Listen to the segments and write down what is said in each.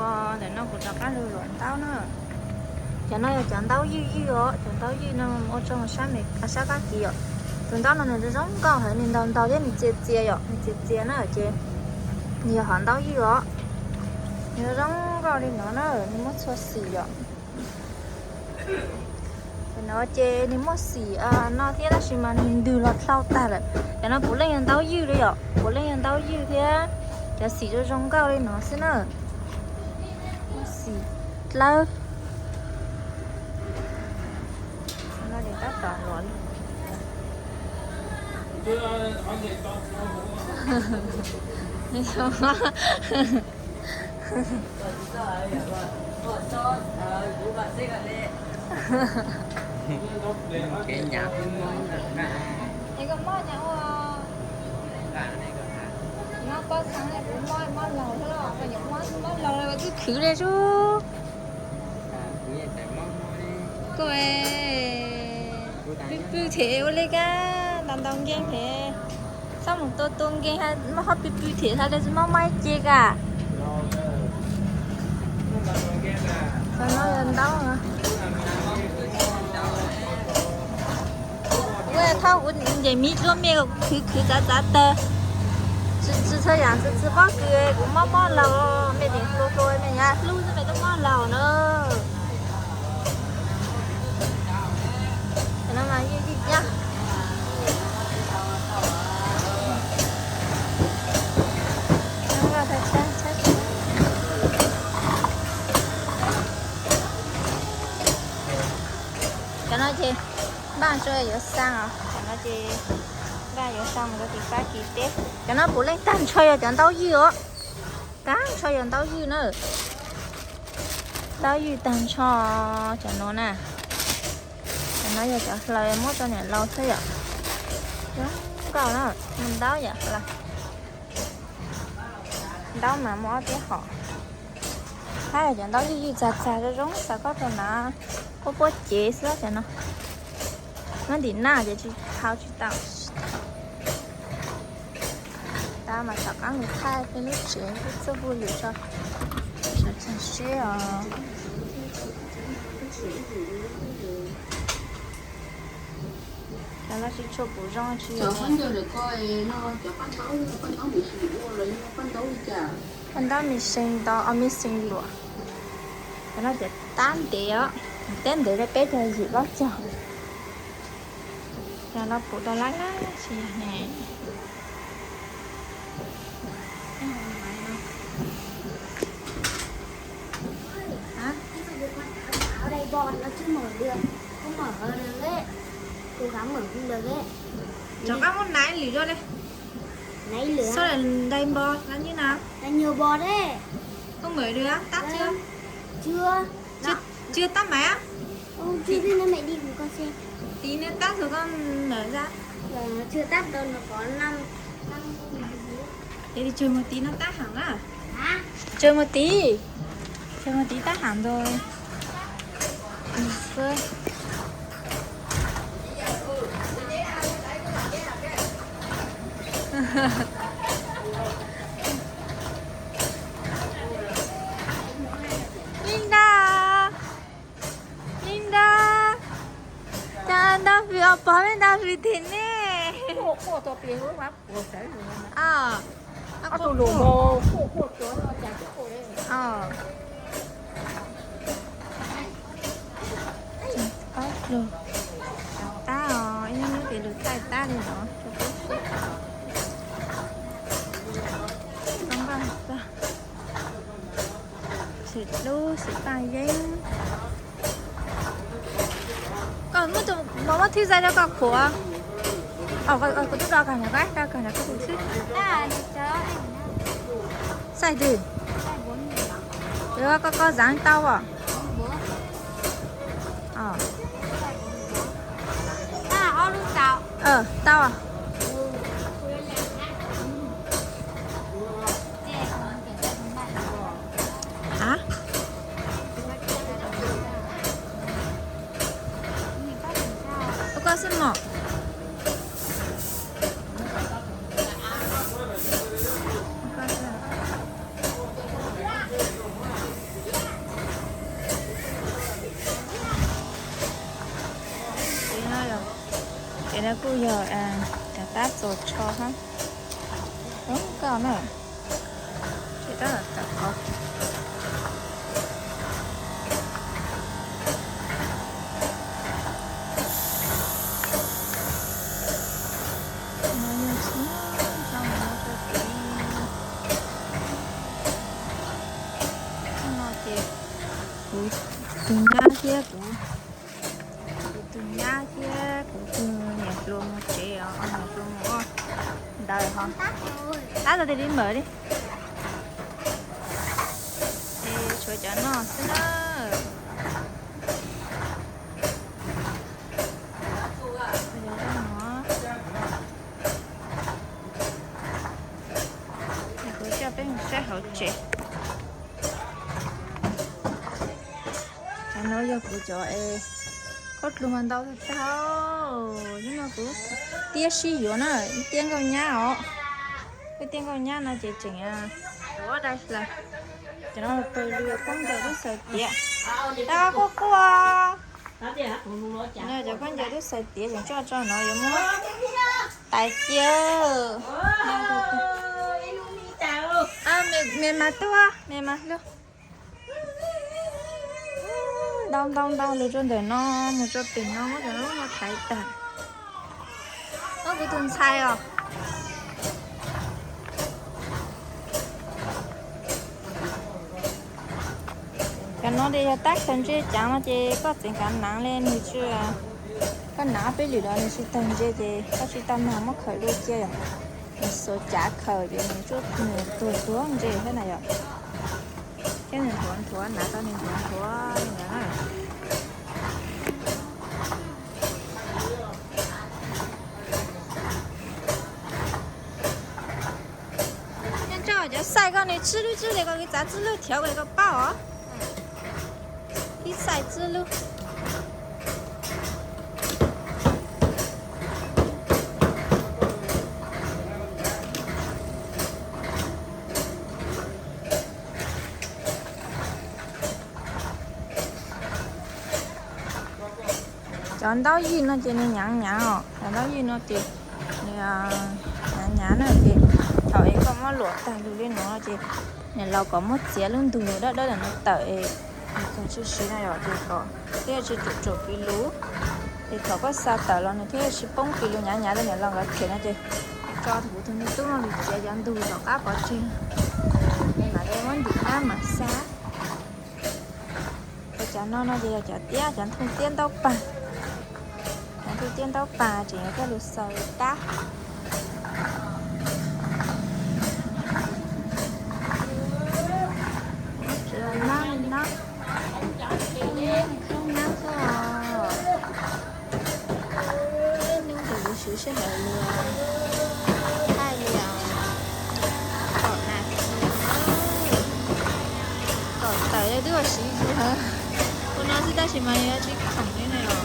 Ntawm no kuv rov qab lug luam ntaub na. Cov no yog cov ntaub ywj ywj os, cov ntaub ywj no ua rau sab me sab Fab Kis os. Tus ntaub no nws zoo nkauj heev, nws ntaus ntaus thiab nws txias txias yom, nws txias txias na ces nws yog hom ntaub ywj os. Nws zoo nkauj li no na, nws muaj txhua xim yom. Cov no ces nws muaj xim no thiab tab sis mas nws ntws los dhau tag lawm. Cov no puav leej yog ntaub ywj li yom, puav leej yog ntaub ywj thiab cov xim zoo zoo nkauj li no xwb na. Muaj xim dlawb. No ces tab tom luam li. Kev nyam mob na. Es koj mob nyam ua, mob pob txha ne, kuv mob mob laug thiab los koj nyuam mob mob laug li twb khwv li sub. Koj pw pw them ua li kab ntaus ntaus nkeeg them, txhob mus tua tua nkeeg, mob ho pw pw them hab li mob mob ib ce kab. Cov no yog ntaub. Kuv thauj kuv nce miv dluab mej khwv khwv txav txav tawg. Tsis txhua yam tsis txhua pob kws kuv mob mob laug, mej tseem hluas hluas mej nyuam hlub xwb mej twb mob laug na. Cov no mas ywj ywj nyab. Cov no ces npaj tso yuav xaa os, cov no ces npaj yuav xaa mus rau tim Fab Kis teb. Cov no puav leej tag nrho yog cov ntaub ywj os, tag nrho yog ntaub ywj na. Ntaub ywj tag nrho cov no na. Cov no yog cov hlaws muab rau niam laus xwb yom. Zoo nkauj na, muaj ntaub yam hlaws. Ntaub mas muaj ob peb hom. Hab cov ntaub ywj ywj txag txag zoo zoo xav koj rau na, puab puab cev xwb cov no. Muab ntim naj ces tsis hau tsis tau. Tab mas rov qab mus thaij peb lub tsev lub txuj puj ywm tso, sawv tsees seb os. Cov no tsis tshua puv zoo tsis. Paj ntaub me see ntau, o, me see luam. Cov no ces tab ntev os, teb ntev rau peb caug yim plaub caug. Cov no puv tau lab lab tsis yog ne. Rov qab muab naiv lwm dua li. Naiv lwm. Sao lại đây bò lắm như nào? Là nhiều bò thế. Không mở được, tắt chưa? Chưa. Chưa, chưa tắt máy á? Ơ, chưa, thế nó mẹ đi cùng con xem. Tí nữa tắt rồi con mở ra. Ờ, nó chưa tắt đâu, nó có năm, năm. Thế thì chờ một tí nó tắt hẳn á. Hả? Chờ một tí. Chờ một tí tắt hẳn rồi. Ừ, Phước. Linda. Linda. Cas ntau vim os pog, ntau vim tim nej. Ob lug tab os, ib hnub tes lug thaij tab li no rau peb saib. Xim hlub xim paj yeeb. Koj muab tus mos muab thwb xaij rau koj khuam. Kuv twb do kag nrho, do kag nrho koj tus thwb. Xaij twg? Koj, koj zaav tau os. Tau. A, koj xwb mog. No kuj yog cov tab txos tsho hab. Zoo nkauj na. Tsis tab tom tawm qhov. No yog txhua txoj mus rau tid. Txoj no ces kuv tus nyab thiab kuv, kuv tus nyab thiab kuv tus niam hluas mus tsev os, niam hluas mus ua ntawd ho. Tab tau tis li npawm li. Es tshuav cov no xwb na. Kuv coj peb mus saib hauv tsev. Cov no yog kuv cov es, khaub dluag mas ntau tag tag. Hnub no kuv tiab sib yuav na, ib tiab nkauj nyab os. Ib tiab nkauj nyab no ces tseem yuav dai hlaws. Cov no pawg lug khaub ncaws tub xaws tiav. Dab quaj quaj. No cov khaub ncaws tub xaws tiav tseem tso tso no yuav muab tais cia. Me mas tuaj, me mas lug. Ntau ntau ntau lug rau ntawm no, mus rau pem no muab cov lub no thaiv tag. Muab kuv tus ntxhais os. Cov no ces yog tab khaws ntses cav no ces koj txeev kav naav li nws tsis, koj naav peb lwm los nws tsis tawg ntses ces koj tsis tau mag muab khaws dua cia yom. Nws xuas cav khaws ces nws tsuab nws tuag tuag ntses thiab na yom. Thiab nws nthuav nthuav, naav tau nws nthuav nthuav li ntawd na. Nyob rau cov xaij koj nws tswb lub tswb li koj txav tswb lub thiav ua li koj paub os. Ib xaij tswb lub. Cov ntaub yij no ces nws nyaav nyaav os, cov ntaub yij no ces nws nyaav nyaav na ces thaum es koj muab luam tag lug li no ces niam laus kom muab txiav lub ntug dawb dawb ntawm no tawm es nws txog tsis siav na yom, ces kom thiaj tsis tsuam tsuam piv lus. Ces thaum koj xa tawm los nws thiaj tsis poob piv lus nyaav nyaav rau niam laus nkawd them no ces tso kuv tus me tub no lug txiav cov ntug tom qab pov tseg, mam li muab ntim nab mam xa. Cov no no ces yog cov tiab, cov ntoo tiab ntaub pag. Cov ntoo tiab ntaub pag tseem yuav coj lug xaws tab. Nab li no, nab xwb os. Ib hnub ces kuv siv sij hawm li, thaij li os, kaum nas this na. Kaum tawm twb ua siv zus heev. Ua no xwb tab sis mas yuav tsis khoom li ne los.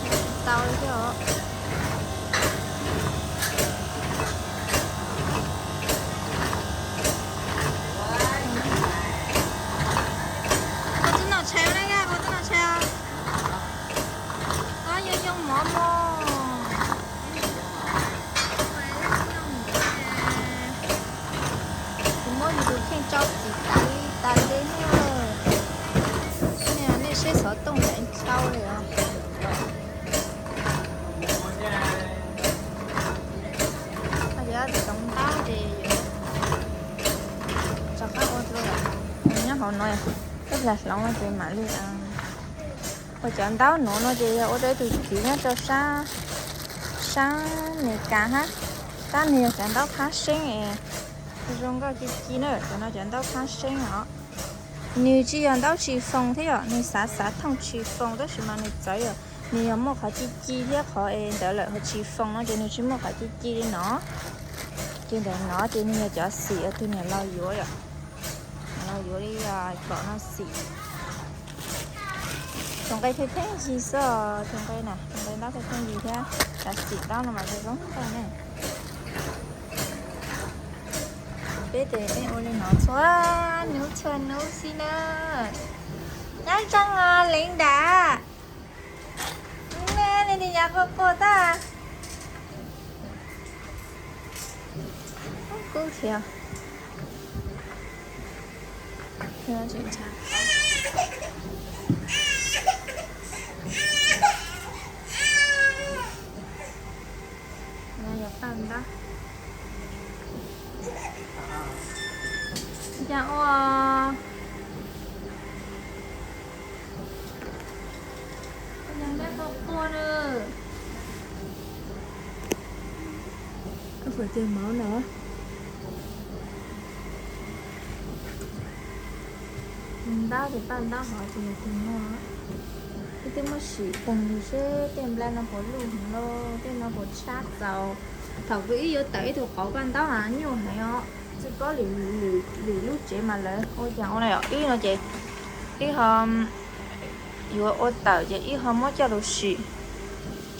Tsis tau li thiab os. Ua txub nom tshais na, ua txub nom tshais os. Yog yoo mov mog. Kuv muab yus tus kheej tsau txim tas li tas li ne. Nej saib xov tooj ntawd ntau li os. Yog tsis tau ntaub ces rov qab ua dlua. Nyob hauv no, tej lag hloov no ces mam li ua cov ntaub nuav no ces yog ua rau ib tug txiv nyob rau sab, sab Amelikas hab. Tab nwg yog cov ntaub phab seeb es zoo nkauj ci ci na, cov no cov ntaub phab seeb os. Nwg tsis yog ntaub tsis foos thiab yom, nwg xav xav thooj tsis foos tab sis mas nwg txawv yom, nwg yog muaj qhov ci ci thiab qhov es ntawd lawm, ho tsis foos no ces nwg tsis muaj qhov ci ci li no. Ces ntawm no ces nwg yog cov xim uas tug niam laus yuav yom. Niam laus yuav li pom no xim. Tus nqe pheej pheej yig xwb os, tus nqe na, tus nqe ntaub pheej pheej yig thiab, cov xim ntaub no mas zoo zoo nkauj ne. Peb ces peb ua li no txhua nub txhua nub xwb na. Nyob zoo os Linda. Nim no quaj quaj tag. Kub thiab. Yuav paj ntaub. Cas ua, cas npaj quaj quaj na. Koj puas cog mov na? Ntaub tus paj ntaub hov ces yog tus no. Ib twb muab sim teeg li seb tej nplai no puas luj heev lauj, tej no puas tshab txaus. Thaum kuv ib yuav tawm ib tug qauv paj ntaub mas nyuaj heev os, tsis paub lwm lub tsev mas lawv ua cas ua li os. Ib no ces ib ho yuav ua tawm ces ib ho muab coj lug sim,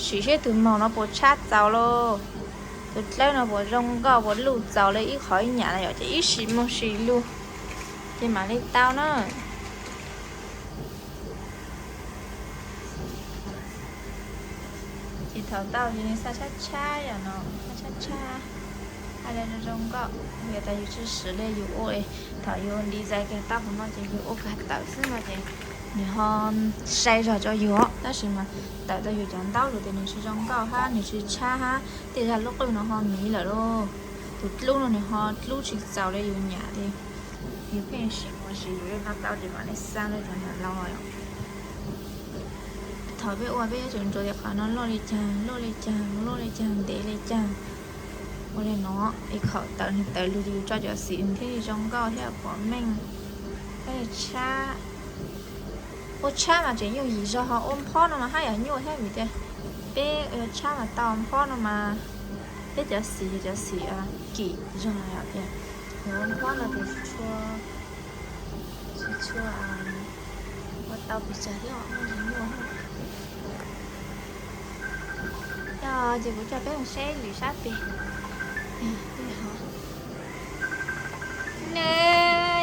sim seb tus maum no puas tshab txaus lauj, tus dlawb no puas zoo nkauj puas luj txaus li ib qho ib nyam na yom, ces ib sim mus sim lug ces mam li tau na. Ces thaum tau ces nws xav tshab tshab yom no, xav tshab tshab, hais li zoo nkauj, yog tas yus tsis sim li yus ua, thaum yus design kag tau hauv no ces yus ua kag tawm xwb no ces nws ho sai zog rau yus, tab sis mas tawm tau yus cov ntaub lug ces nws tsis zoo nkauj hab nws tsis tshab hab, tej zag lub qwj no ho miv lawm lauj. Tus dlub no nws ho dlub tsis txaus li yus nyam li. Yus pheej sim mus sim lug li no tau ces mam li xaa rau cov nyam laus os. Thaum peb ua peb yuav tsum ntsuas tias qhov no loj li caag, loj li caag, loj li caag, ntev li caag. Ua li no, ib qho tawm nws tawm lug ces yus tso cov xim nws thiaj li zoo nkauj thiab pom meej thiab li tshab. Ua tshab mas tseem yooj yim zog, ho ua nphob no mas haj yam nyuaj thiab vim tias peb ua tshab mas tau, nphob no mas peb cov xim yog cov xim kim zog no yom, tias yog ua nphob no ces tsis tshua, tsis tshua ua tau pes tsawg thiab, muaj ntsis nyuaj. Yog ces kuv coj peb mus saib lwm sab peg. Ne,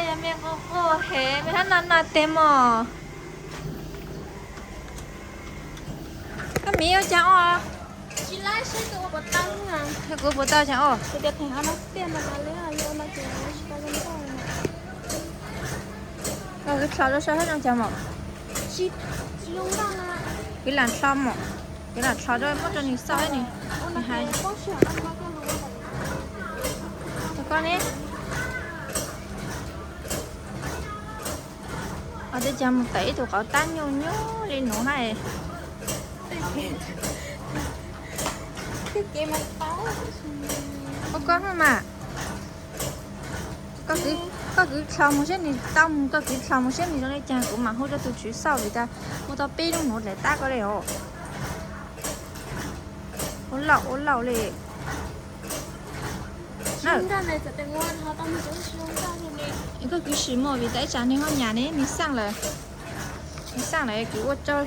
yog mej quaj quaj heev mej hab noj noj teg mog. Koj miv ua caag ua? Kuv puas tau caag ua? Koj kwv dlho rau saib hab zoo caag mog. Kwv lam dlho mog, kwv lam dlho rau muab rau nws xauj ib nws, nws hais. Koj ne, ua tej caag mus tawm ib tug qauv tab nyuaj nyuaj li nuav hab. Ua koj hab mas. Koj kwv dlho mus seb nws tau mus, koj kwv dlho mus seb nws zoo li caag kuv mam hu rau tug tswv xauj vim tas ua tau peb lub nuav dlaim tab koj li os. Ua lauj ua lauj li. Koj kwv sim mog vim tas ib tsam nws ho nyam ne, nws xaaj lawm, nws xaaj lawm kwv ua rau.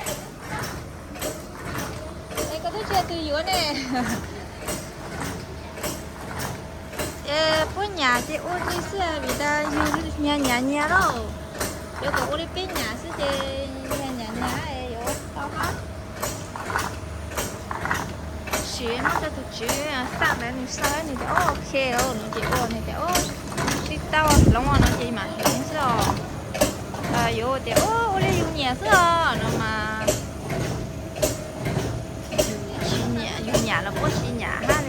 Es koj twb tsis yog tus yuav ne. Puab nyam ces ua li xwb vim tas yus nyag nyam nyag lauj. Yuav kom ua li peb nyam xwb ces nyag nyam nyag yuav tau hab. Sim muab rau tus tswv xaaj ntawd nws xaaj nws tias ok lawm nws ces ua, nws tias sib tau hloov no ces mam hloov xwb os. Yuav tias ua li yus nyam xwb os no mas tsis nyam, yus nyam los puab tsis nyam hab.